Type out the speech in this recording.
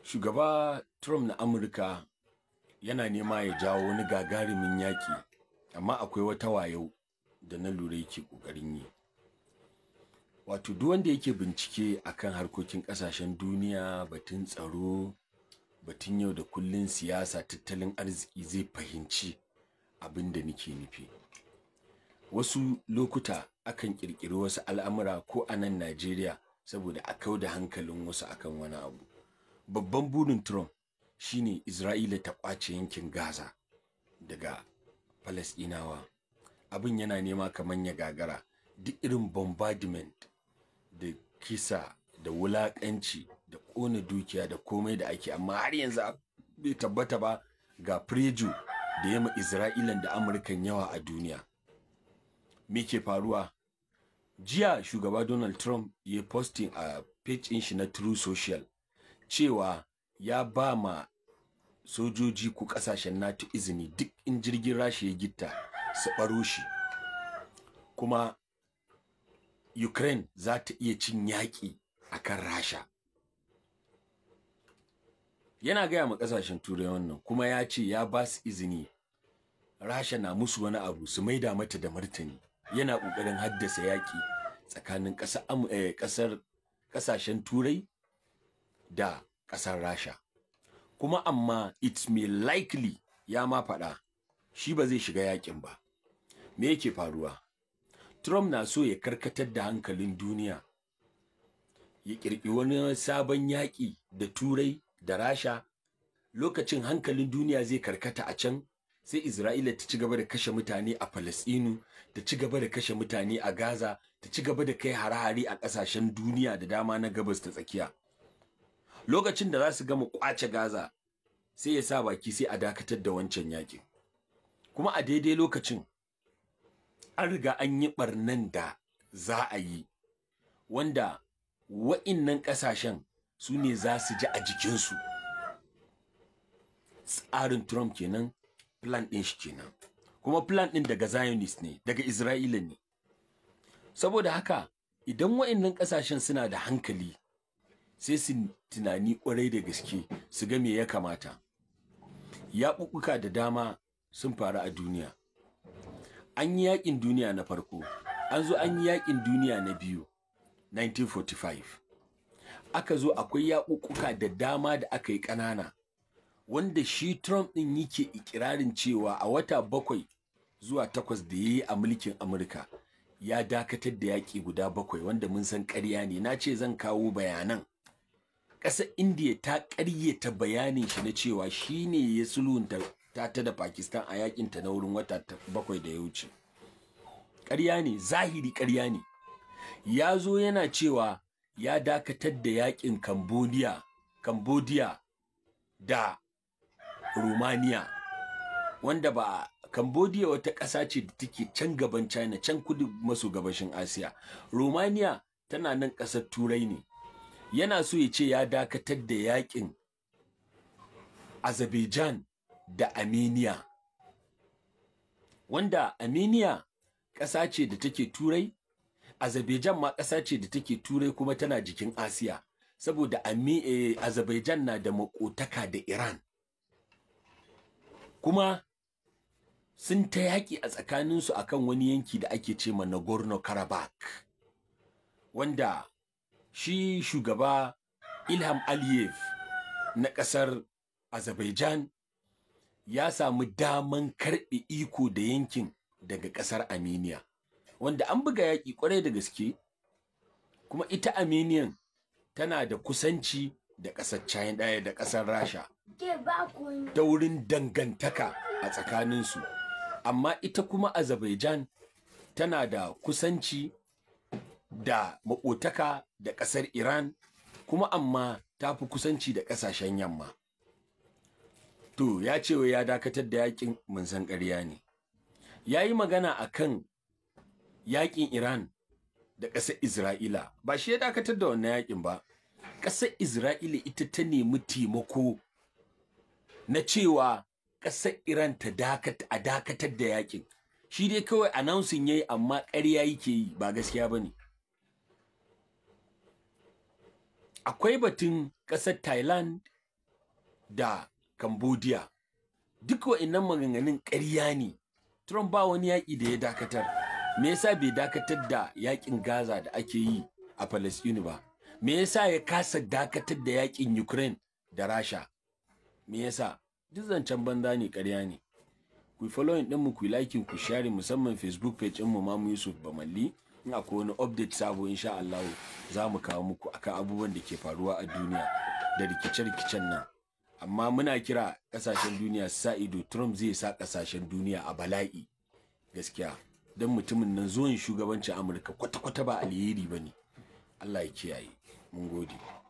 Shugaba Trump na Amurka yana nema ya jawo wani gagarumin yaƙi, amma akwai wata wayo da na lura yake ƙoƙarin yi. Wato duk wanda yake bincike akan harkokin ƙasashen duniya, batun tsaro, batun yau da kullun, siyasa, tattalin arziki, zai fahimci abin da nake nufi. Wasu lokuta akan ƙirƙiri wasu al'amura ko a nan Najeriya saboda a kau da hankalin wasu akan wani abu. Babban burin Trump shine Isra'ila ta ƙwace yankin Gaza daga Falasɗinawa. Abin yana nema kamar ya gagara, duk irin bombardment da kisa da wulaƙanci da ƙona dukiya da komai da ake, amma har yanzu bai tabbata ba. Ga pressure da ya ma Isra'ilan da Amurkan yawa a duniya. Me ke faruwa? Jiya shugaba Donald Trump ya posting a page ɗin shi na Truth Social cewa ya ba ma sojoji ko ƙasashen NATO izini, duk in jirgin Rasha ya gitta su ɓaro shi, kuma Ukraine za ta iya cin yaƙi a kan Rasha. Yana gaya ma ƙasashen Turai wannan, kuma ya ce ya ba su izini, Rasha na musu wani abu su maida mata da martani. Yana ƙoƙarin haddasa yaƙi tsakanin ƙasar ƙasashen Turai da ƙasar Rasha. Kuma amma it may likely, ya ma faɗa, shi ba zai shiga yaƙin ba. Me yake faruwa? Trump na so ya karkatar da hankalin duniya, ya ƙirƙiri wani sabon yaƙi da Turai da Rasha. Lokacin hankalin duniya zai karkata a can, sai Isra'ila ta ci gaba da kashe mutane a Falasɗinu, ta ci gaba da kashe mutane a Gaza, ta ci gaba da kai hare-hare a ƙasashen duniya da dama na Gabas ta Tsakiya. Lokacin da za su gama ƙwace Gaza, sai ya sa baki, sai a dakatar da wancan yaƙin. Kuma a daidai lokacin an riga an yi ɓarnan da za a yi, wanda wa'innan ƙasashen su ne za su ji a jikinsu. Tsarin Trump kenan, plan ɗin shi kenan. Kuma plan ɗin daga Zionist ne, daga Isra'ila ne. Saboda haka idan wa'innan ƙasashen suna da hankali, sai su tunani ƙwarai da gaske su ga me ya kamata. Yaƙuƙuka da dama sun faru a duniya. An yi yaƙin duniya na farko, an zo an yi yaƙin duniya na biyu 1945. Aka zo akwai yaƙuƙuka da dama da aka yi ƙanana, wanda shi Trump ɗin yake ikirarin cewa a wata 7 zuwa 8 da ya yi a mulkin Amurka ya dakatar da yaƙi guda bakwai, wanda mun san ƙarya ne. Na ce zan kawo bayanan. Ƙasar India ta ƙaryata bayanin shi na cewa shi ne ya sulhunta ta da Pakistan a yakin ta na wurin wata 7 da ya wuce. Ƙarya ne, zahiri ƙarya ne. Ya zo yana cewa ya dakatar da yakin Cambodia da Romania, wanda ba Cambodia wata ƙasa ce da take can gaban China, can kudu maso gabashin Asiya. Romania tana nan ƙasar Turai ne. Yana so ya ce ya dakatar da yakin Azerbaijan da Armenia, wanda Armenia ƙasa ce da take Turai, Azerbaijan ma ƙasa ce da take Turai kuma tana jikin Asiya, saboda Azerbaijan na da makotaka da Iran, kuma sun ta yaƙi a tsakaninsu akan wani yanki da ake ce ma Nagorno-Karabakh, wanda shi shugaba Ilham Aliyev na ƙasar Azerbaijan ya samu daman karɓe iko da yankin daga ƙasar Armenia, wanda an buga yaƙi ƙwarai da gaske. Kuma ita Armenian tana da kusanci da ƙasar China ɗaya da ƙasar Rasha ta wurin dangantaka a tsakaninsu, amma ita kuma Azerbaijan tana da kusanci da maƙotaka da ƙasar Iran, kuma amma ta fi kusanci da ƙasashen yamma. To, ya ce ya dakatar da yakin, mun san ƙarya ne. Ya yi magana a kan yakin Iran da ƙasar Isra'ila. Ba shi ya dakatar da wannan yakin ba. Ƙasar Isra'ila ita ta nemi taimako na cewa ƙasar Iran ta dakata, a dakatar da yakin. Shi dai kawai announcing yayi, amma ƙarya yake yi, ba gaskiya bane. Akwai batun ƙasar Thailand da Cambodia. Duk wa'innan maganganun ƙarya ne. Trump ba wani yaƙi da ya dakatar. Me yasa bai dakatar da yaƙin Gaza da ake yi a Palestine ba? Me yasa ya kasa dakatar da yaƙin Ukraine da Rasha? Me yasa? Duk zancen banza ne, ƙarya ne. Ku following ɗinmu, ku like, ku share, musamman Facebook page ɗinmu, Mamu Yusuf Bamalli. In akwai wani update sabo, insha Allah za mu kawo muku akan abubuwan da ke faruwa a duniya da rikice-rikicen nan. Amma muna kira kasashen duniya su sa ido. Trump zai sa kasashen duniya a bala'i gaskiya, don mutumin nan, zuwan shugabancin Amurka kwata-kwata ba alheri ba ne. Allah ya kiyaye. Mun gode.